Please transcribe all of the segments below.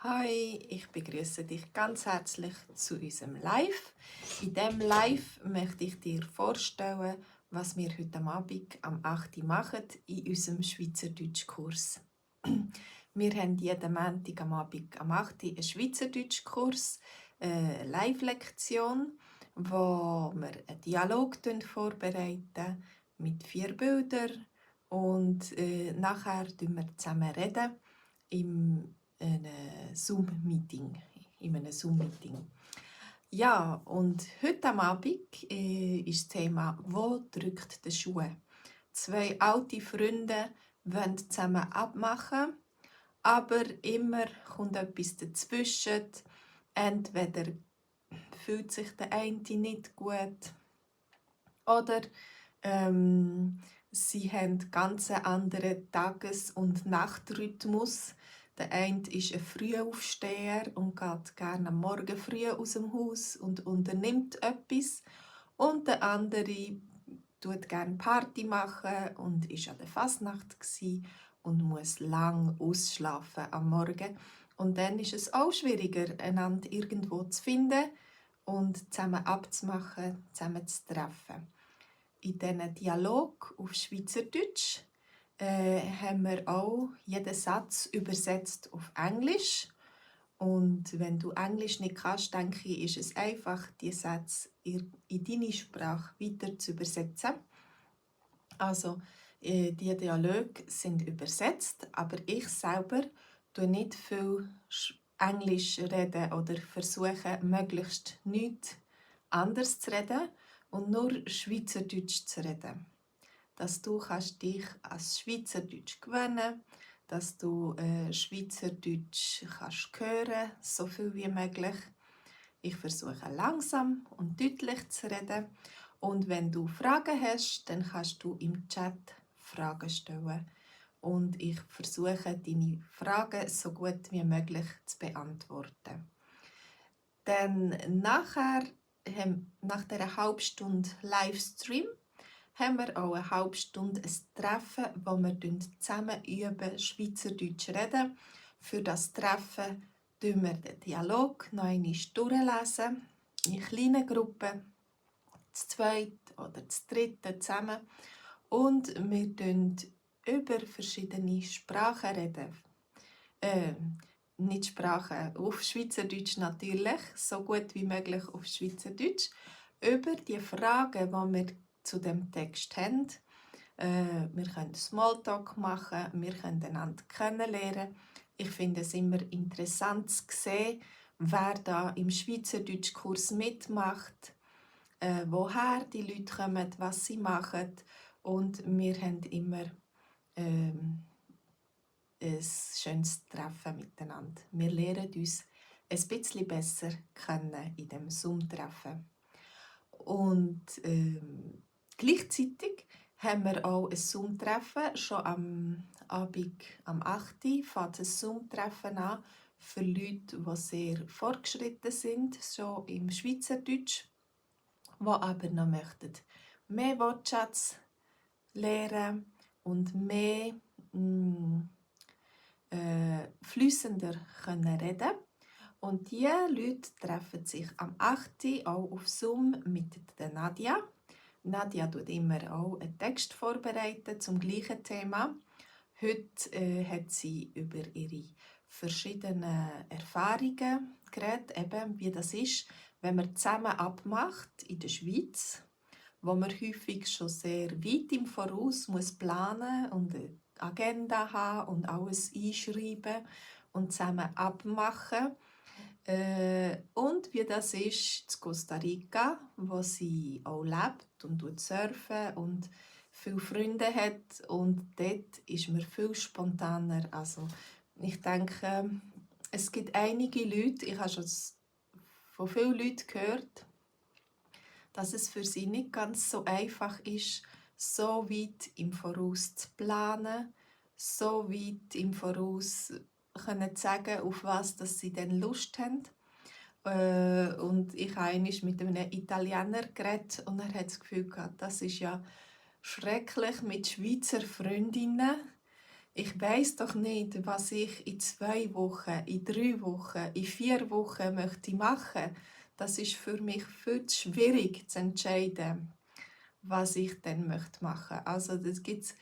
Hi, ich begrüße dich ganz herzlich zu unserem Live. In diesem Live möchte ich dir vorstellen, was wir heute Abend am 8. Uhr machen in unserem Schweizerdeutschkurs. Wir haben jeden Montag am Abend am 8. Uhr einen Schweizerdeutschkurs, eine Live-Lektion, wo wir einen Dialog vorbereiten mit 4 Bildern und nachher reden wir zusammen reden im in einem Zoom-Meeting. Ja, und heute am Abend ist das Thema «Wo drückt der Schuh?». Zwei alte Freunde wollen zusammen abmachen, aber immer kommt etwas dazwischen. Entweder fühlt sich der eine nicht gut oder sie haben ganz anderen Tages- und Nachtrhythmus. Der eine ist ein Frühaufsteher und geht gerne am Morgen früh aus dem Haus und unternimmt etwas. Und der andere tut gerne Party machen und ist an der Fasnacht und muss lang ausschlafen am Morgen. Und dann ist es auch schwieriger, einander irgendwo zu finden und zusammen abzumachen, zusammen zu treffen. In diesem Dialog auf Schweizerdeutsch haben wir auch jeden Satz übersetzt auf Englisch. Und wenn du Englisch nicht kannst, denke ich, ist es einfach, die Sätze in deine Sprache weiter zu übersetzen. Also, die Dialoge sind übersetzt, aber ich selber tue nicht viel Englisch reden oder versuche möglichst nichts anders zu reden und nur Schweizerdeutsch zu reden. Dass du kannst dich als Schweizerdeutsch gewöhnen, dass du Schweizerdeutsch kannst hören, so viel wie möglich. Ich versuche langsam und deutlich zu reden. Und wenn du Fragen hast, dann kannst du im Chat Fragen stellen. Und ich versuche, deine Fragen so gut wie möglich zu beantworten. Dann nachher, nach dieser halben Livestream, haben wir auch eine halbe Stunde ein Treffen, wo wir zusammen üben, Schweizerdeutsch reden. Für das Treffen lesen wir den Dialog noch einmal durchlesen, in kleinen Gruppen, zu zweit oder zu dritt zusammen. Und wir reden über verschiedene Sprachen reden. Nicht Sprachen, auf Schweizerdeutsch natürlich, so gut wie möglich auf Schweizerdeutsch, über die Fragen, die wir zu dem Text haben. Wir können Smalltalk machen, wir können einander kennenlernen. Ich finde es immer interessant zu sehen, wer da im Schweizerdeutschkurs mitmacht, woher die Leute kommen, was sie machen. Und wir haben immer ein schönes Treffen miteinander. Wir lernen uns ein bisschen besser kennen in dem Zoom-Treffen. Und gleichzeitig haben wir auch ein Zoom-Treffen. Schon am Abend am 8. Uhr fängt ein Zoom-Treffen an für Leute, die sehr fortgeschritten sind, schon im Schweizerdeutsch, die aber noch möchten mehr Wortschatz lernen und mehr flüssender können reden. Und diese Leute treffen sich am 8. Uhr auch auf Zoom mit der Nadia. Nadia tut immer auch einen Text vorbereiten zum gleichen Thema. Heute hat sie über ihre verschiedenen Erfahrungen geredet, eben wie das ist, wenn man zusammen abmacht in der Schweiz, wo man häufig schon sehr weit im Voraus muss planen und eine Agenda haben und alles einschreiben und zusammen abmachen. Und wie das ist in Costa Rica, wo sie auch lebt und surfen und viele Freunde hat. Und dort ist man viel spontaner. Also ich denke, es gibt einige Leute, ich habe schon von vielen Leuten gehört, dass es für sie nicht ganz so einfach ist, so weit im Voraus zu planen, so weit im Voraus können zu sagen, auf was dass sie dann Lust haben. Und ich habe einmal mit einem Italiener geredet und er hat das Gefühl gehabt, das ist ja schrecklich mit Schweizer Freundinnen. Ich weiß doch nicht, was ich in 2 Wochen, in 3 Wochen, in 4 Wochen möchte machen. Das ist für mich viel zu schwierig zu entscheiden, was ich dann möchte machen. Also das gibt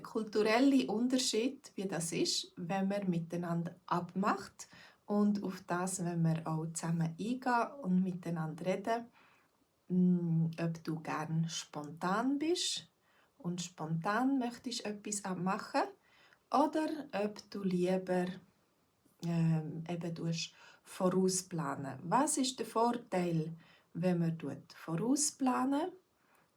kulturelle Unterschiede, wie das ist, wenn man miteinander abmacht und auf das, wenn wir auch zusammen eingehen und miteinander reden, ob du gern spontan bist und spontan möchtest etwas machen oder ob du lieber eben vorausplanen. Was ist der Vorteil, wenn man vorausplanen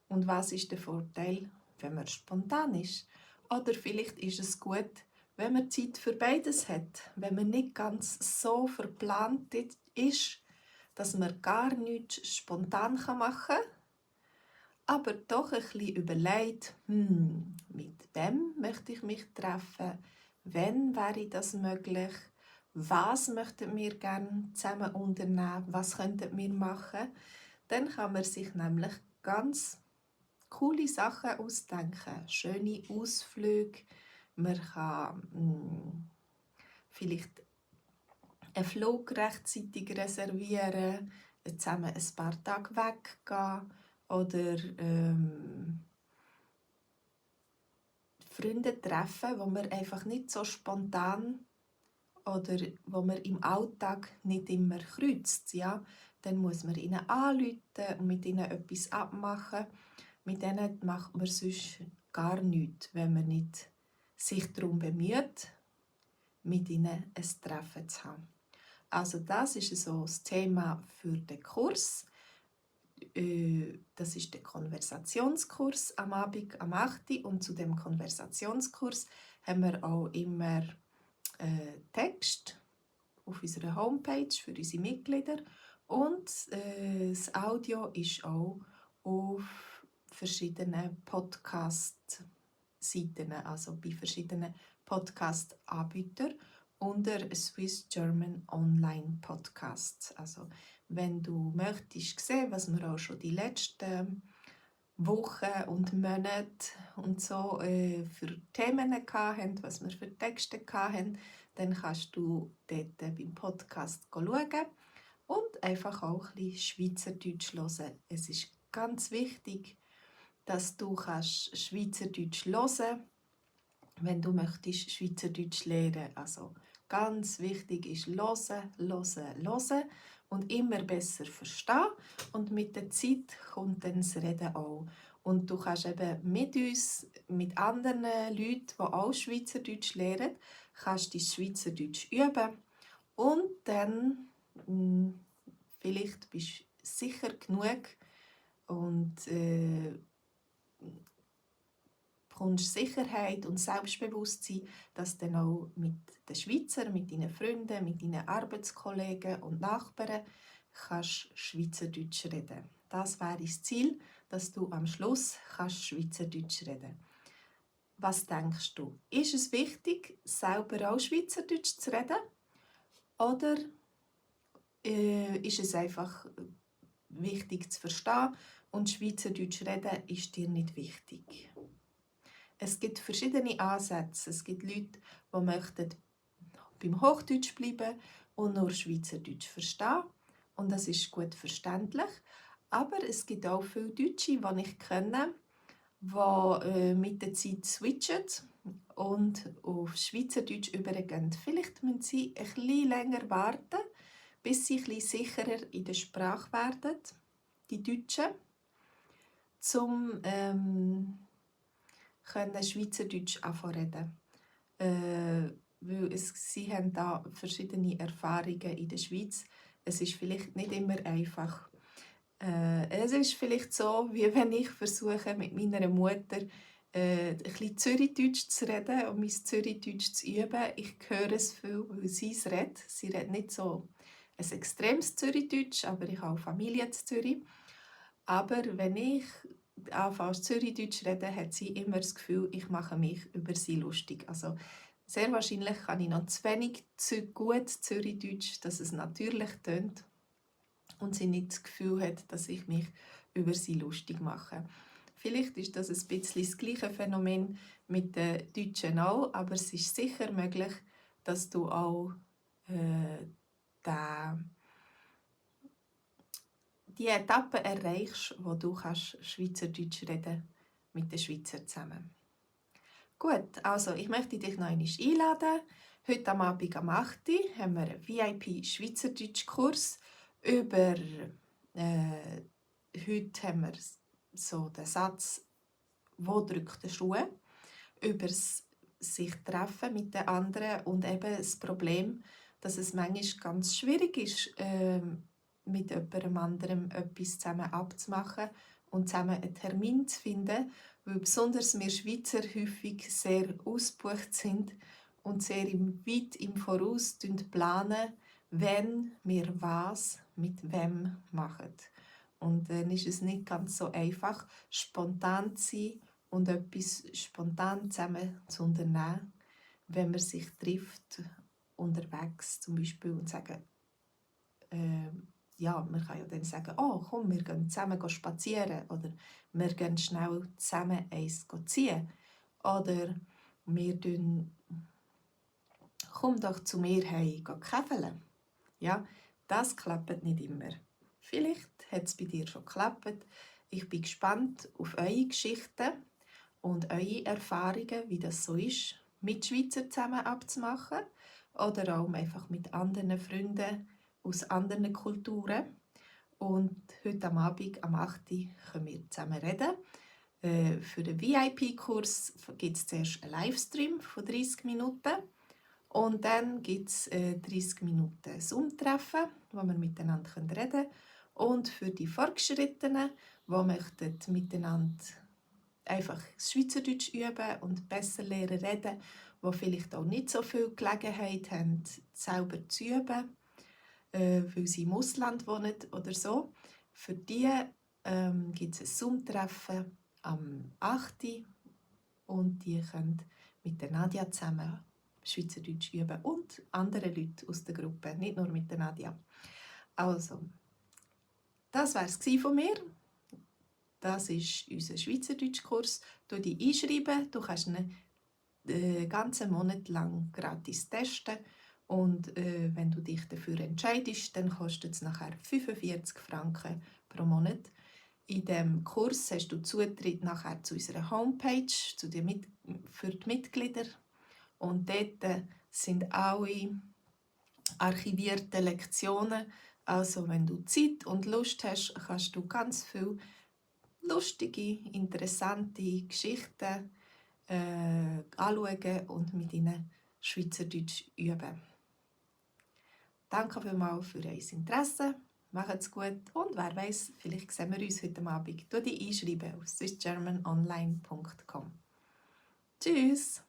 und was ist der Vorteil, wenn man spontan ist? Oder vielleicht ist es gut, wenn man Zeit für beides hat, wenn man nicht ganz so verplant ist, dass man gar nichts spontan machen kann, aber doch ein bisschen überlegt, mit wem möchte ich mich treffen, wann wäre das möglich, was möchten wir gerne zusammen unternehmen, was könnten wir machen, dann kann man sich nämlich ganz coole Sachen ausdenken, schöne Ausflüge, man kann vielleicht einen Flug rechtzeitig reservieren, zusammen ein paar Tage weggehen oder Freunde treffen, wo man einfach nicht so spontan oder wo man im Alltag nicht immer kreuzt. Ja? Dann muss man ihnen anrufen und mit ihnen etwas abmachen. Mit denen macht man sonst gar nichts, wenn man nicht sich darum bemüht, mit ihnen ein Treffen zu haben. Also das ist so das Thema für den Kurs. Das ist der Konversationskurs am Abend am 8. Uhr. Und zu dem Konversationskurs haben wir auch immer Text auf unserer Homepage für unsere Mitglieder. Und das Audio ist auch auf verschiedenen Podcast-Seiten, also bei verschiedenen Podcast-Anbietern unter Swiss German Online Podcasts. Also wenn du möchtest sehen, was wir auch schon die letzten Wochen und Monate und so für Themen hatten, was wir für Texte hatten, dann kannst du dort beim Podcast schauen und einfach auch ein bisschen Schweizerdeutsch hören. Es ist ganz wichtig, dass du Schweizerdeutsch hören kannst, wenn du möchtest Schweizerdeutsch lernen. Also ganz wichtig ist hören und immer besser verstehen. Und mit der Zeit kommt dann das Reden auch. Und du kannst eben mit uns, mit anderen Leuten, die auch Schweizerdeutsch lernen, kannst du Schweizerdeutsch üben. Und dann vielleicht bist du sicher genug und bekommst Sicherheit und Selbstbewusstsein, dass du dann auch mit den Schweizern, mit deinen Freunden, mit deinen Arbeitskollegen und Nachbarn kannst Schweizerdeutsch reden. Das wäre das Ziel, dass du am Schluss kannst Schweizerdeutsch reden. Was denkst du? Ist es wichtig, selber auch Schweizerdeutsch zu reden? Oder ist es einfach wichtig zu verstehen und Schweizerdeutsch reden ist dir nicht wichtig? Es gibt verschiedene Ansätze. Es gibt Leute, die möchten beim Hochdeutsch bleiben und nur Schweizerdeutsch verstehen. Und das ist gut verständlich. Aber es gibt auch viele Deutsche, die ich kenne, die mit der Zeit switchen und auf Schweizerdeutsch übergehen. Vielleicht müssen sie ein bisschen länger warten, bis sie ein bisschen sicherer in der Sprache werden, die Deutschen, um können Schweizerdeutsch reden. Weil sie haben da verschiedene Erfahrungen in der Schweiz. Es ist vielleicht nicht immer einfach. Es ist vielleicht so, wie wenn ich versuche, mit meiner Mutter ein bisschen Zürichdeutsch zu reden und mein Zürichdeutsch zu üben. Ich höre es viel, weil sie es redet. Sie redet nicht so ein extremes Zürichdeutsch, aber ich habe auch Familie in Zürich. Aber wenn ich anfange Zürichdeutsch reden, hat sie immer das Gefühl, ich mache mich über sie lustig. Also sehr wahrscheinlich kann ich noch zu wenig gut Zürichdeutsch, dass es natürlich tönt und sie nicht das Gefühl hat, dass ich mich über sie lustig mache. Vielleicht ist das ein bisschen das gleiche Phänomen mit den Deutschen auch, aber es ist sicher möglich, dass du auch die Etappe erreichst, wo du Schweizerdeutsch reden mit den Schweizern zusammen. Gut, also ich möchte dich noch einmal einladen. Heute am Abend am 8. Uhr haben wir einen VIP-Schweizerdeutsch-Kurs über heute haben wir so den Satz «Wo drückt der Schuh?» über sich treffen mit den anderen und eben das Problem, dass es manchmal ganz schwierig ist, mit jemandem anderem etwas zusammen abzumachen und zusammen einen Termin zu finden, weil besonders wir Schweizer häufig sehr ausgebucht sind und sehr weit im Voraus planen, wenn wir was mit wem machen. Und dann ist es nicht ganz so einfach, spontan zu sein und etwas spontan zusammen zu unternehmen, wenn man sich trifft, unterwegs zum Beispiel, und sagen, ja, man kann ja dann sagen, oh komm, wir gehen zusammen spazieren oder wir gehen schnell zusammen eins ziehen oder wir komm doch zu mir heim käfeln. Ja, das klappt nicht immer. Vielleicht hat es bei dir schon geklappt. Ich bin gespannt auf eure Geschichten und eure Erfahrungen, wie das so ist, mit Schweizer zusammen abzumachen oder auch einfach mit anderen Freunden aus anderen Kulturen. Und heute am Abend, am 8. Uhr, können wir zusammen reden. Für den VIP-Kurs gibt es zuerst einen Livestream von 30 Minuten. Und dann gibt es 30 Minuten Zoom-Treffen, wo wir miteinander reden können. Und für die Fortgeschrittenen, die möchten miteinander einfach Schweizerdeutsch üben und besser lernen reden, die vielleicht auch nicht so viel Gelegenheit haben, selber zu üben, weil sie im Ausland wohnen oder so. Für die gibt es ein Zoom-Treffen am 8. Und die können mit der Nadia zusammen Schweizerdeutsch üben und andere Leute aus der Gruppe, nicht nur mit der Nadia. Also, das war es von mir. Das ist unser Schweizerdeutschkurs. Du dich einschreiben, du kannst ihn den ganzen Monat lang gratis testen. Und wenn du dich dafür entscheidest, dann kostet es nachher 45 Franken pro Monat. In diesem Kurs hast du Zutritt nachher zu unserer Homepage für die Mitglieder. Und dort sind alle archivierten Lektionen. Also wenn du Zeit und Lust hast, kannst du ganz viele lustige, interessante Geschichten anschauen und mit ihnen Schweizerdeutsch üben. Danke vielmals für euer Interesse. Macht's gut und wer weiß, vielleicht sehen wir uns heute Abend. Du dich einschreiben auf swissgermanonline.com. Tschüss!